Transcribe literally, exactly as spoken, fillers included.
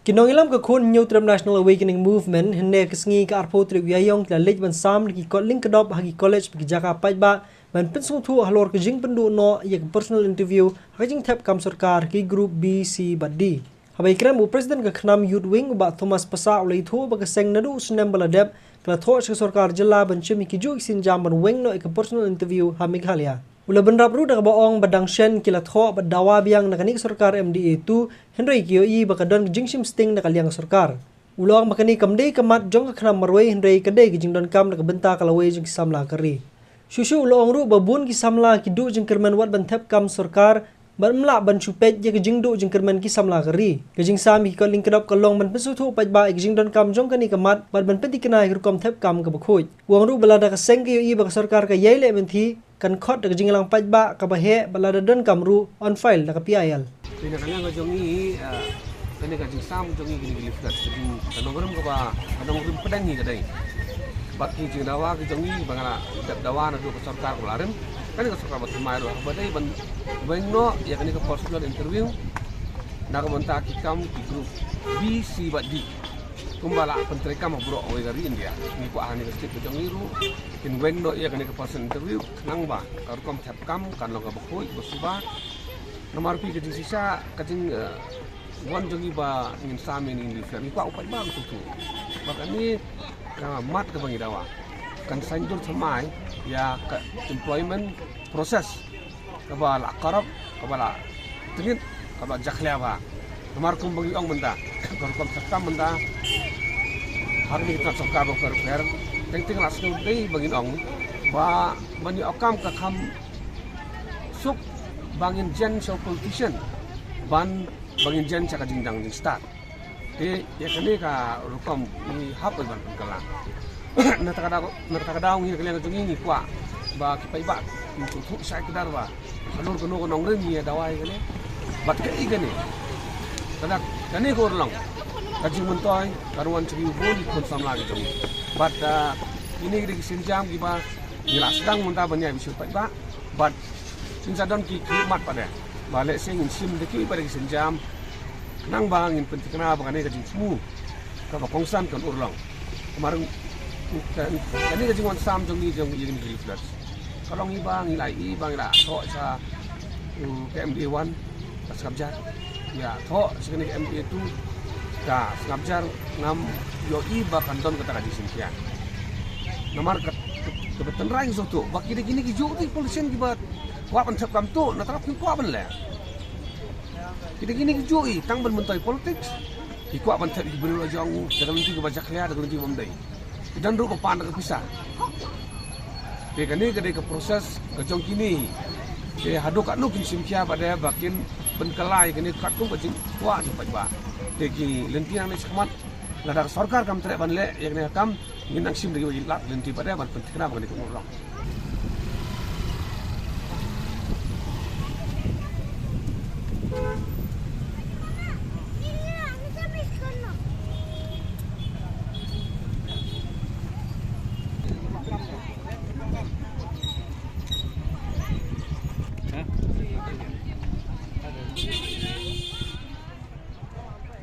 Ki nongïalam ka khun Hynñiewtrep National Awakening Movement, hynne ka sngi ka arphew tarik u Ïaiong ki la leit ban sam da ki kot lyngkdop ha ki college bad ki jaka paidbah ban pynsngewthuh halor ka jingpynduh noh ïa ka personal interview ha ka jingthep kam sorkar ki group B, C bad D. Haba ïakren u President ka KHNAM Youth Wing, u Bah Thomas Passah, u la ïathuh ba ka seng naduh u snem ba la dep ka la thoh sha ka sorkar jylla ban shim ïa ki juh ki sienjam ban weng noh ïa ka personal interview ha Meghalaya. U la bynrap ruh da kaba ong ba dang shen ki la thoh bad dawa biang na kane ka sorkar M D A two, hynrei ki ïohi ba ka don ka jingshim sting na ka liang ka sorkar. U la ong ba kane kam dei ka mat jong ka KHNAM marwei, hynrei ka dei ka jingdonkam na ka bynta ka lawei jong ki samla ka ri. Shuh shuh u la ong ruh ba bun ki samla ki duh jingkyrmen wat ban thep kam sorkar bad ym lah ban shu peit ïa ka jingduh jingkyrmen ki samla ka ri. Ka jingsam ïa ki kot lyngkdop ka long ban pynsngewthuh paidbah ïa ka jingdonkam jong kane ka mat bad ban pynthikna ïa ka rukom thep kam kaba khuid. U ong ruh ba lada ka seng ka ïohi ba ka sorkar ka ïai leh mynthi, kan khot da ka jingïalang paidbah kaba heh bad lada donkam ruh on file da ka P I L. Te na ka liang ka jong ngi, ah, kane ka jingsam jong ngi, kine ki leaflet, ka jing, ka nongrim kaba, ka nongrim pdeng ngi ka dei. Bad ki jingdawa ki jong ngi ba nga la dep dawa naduh ka sorkar kaba la rim, kane ka sorkar ba thymmai ruh, ba dei ban weng noh ïa kane ka personal interview na ka bynta ki kam ki group B, C bad D. Kumba la pyntreikam ha baroh kawei ka ri India. Ngi kwah ha kane ka state ka jong ngi ruh kin weng noh ïa kane ka personal interview, khnang ba ka rukom thep kam kan long kaba khuid, kaba suba. Namar phi, ka jingshisha, ka jing, eh, wan jong ngi ba ngin sam ïa kine ki leaflet, ngi kwah u paidbah un sngewthuh ba kane ka mat kaba ngi dawa kan saiñdur thymmai ïa ka employment process kaba la corrupt, kaba la tngit, kaba la jakhlia bha. Namar kumba ngi ong mynta, ka rukom thep kam mynta ha kine ki tnat sorkar bapher bapher, teng teng la sngewdei ba ngin ong ba ban ïoh kam ka kham suk ba ngin jen sha u politician, ban, ba ngin jen sha ka jingdang jingstad. Te ïa kane ka rukom ngi hap ban pynkylla. Na kata ka daw, na kata ka daw ngi, na ka liang jong ngi, ngi kwah ba ki paidbah kin sngewthuh shai kdar ba halor kano ka nongrim ngi ïa dawa ïa kane. Bad kaei kane, kane ka urlong ka jingmyntoi kan wan sha ki bun ki khun samla ki jong ngi. Bad, ah, kine ki dei ki sienjam kiba ngi la sdang mynta ban ïa bishar paidbah. Bad ngin sa don ki khlieh mat pat de ba lehse ngin shim da kiwei pat de ki sienjam, khnang ba ngin pynthikna ba kane ka jingthmu kaba kongsan kan urlong. Namar ka, kane ka jingwan sam jong ngi jong ïa kine ki leaflets ka long ïa ba ngi la ïohi ba ngi la thoh sha ka M D A one ka sngap jar, ïa thoh sha kane ka M D A two ka sngap jar, ngam ïohi ba kan don kata ka jingshim khia. Namar ka, ka, kaba tynrai ngi sngewthuh ba ki dei kine ki juh ki politician kiba kwah ban thep kam tuh, na taraf ki kwah ban leh. Ki dei kine ki juh i tang ban myntoi politics. Ki kwah ban thep ki briew la jong da ka lynti kaba jakhlia, da ka lynti kaba ym dei. Ki don ruh ba pan da ka pisa. Te kane ka dei ka process ka jong kine. Te haduh katno kin shim khia pat de ba kin pynkylla ïa kane katkum ka jingkwah jong paidbah. Te ki lynti nangne shakhmat, lada ka sorkar kam treh ban leh ïa kane ka kam, ngin nang shim da kiwei pat ki lynti pat de ban pynthikna ba kane kan urlong.